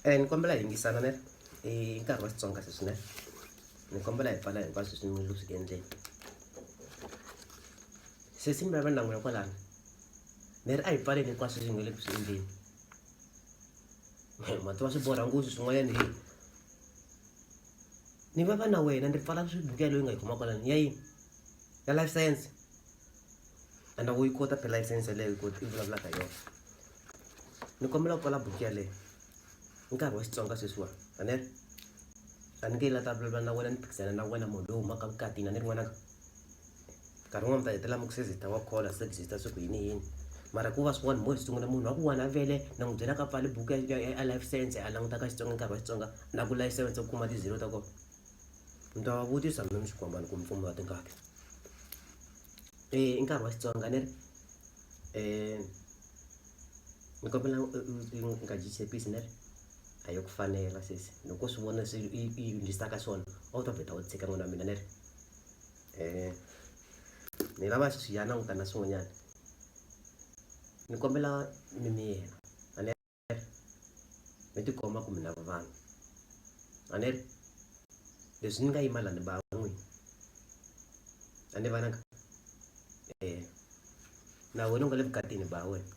Ni kombela hi yingisana ne i nkarhi wa Xitsonga sweswi ne ni kombela hi pfala hinkwaswo leswi ni le ku swi endleni sesi ni vulavula na n'wina kwalano ni ri a hi pfaleni hinkwaswo leswi hi nga le ku swi endleni ma tiva swi borha ngopfu swin'wanyana hi ni vava na wena ni ri pfala buku yaleyo yi nga yi khoma kwalano ya yini ya life science ende wo yi kota phela life science yaleyo yi vulavulaka hi yona ni kombela ku pfala buku yaleyo i nkarhi wa Xitsonga sweswiwani a ni ri a ni nge la ta vulavula na wena ni phikizana na wena munhu loyi humaka vukatini a ni ri n'wananga nkarhi wun'wana mi ta hetelela mi ku se ta wa khola se exista swi ku yini yini mara ku va swin'wana mo hi sungula munhu wa ku wana vele na n'wi byela ka pfali buku ya life science a languta ka Xitsonga nkarhi wa Xitsonga na ku life science u kuma ti-zero ta kona mi ta va vutisa mi mi xikwambani ku mi pfumala tingaki i nkarhi wa Xitsonga ni ri ni kombela u nga dyi chepisi ne a yo ku fanela sesi loko u swi vona leswi i endlisaka swona a wu ta vheta u tshika n'wana wa mina ne ri ni lava sweswi hi ya languta na swin'wanyana ni kombela mi miyela a ni ri mi tikomba ku mi na vanhu a ni ri leswi ni nga yima la ni ba n'wina a ni vananga na wena u nga le vukatini ba wena .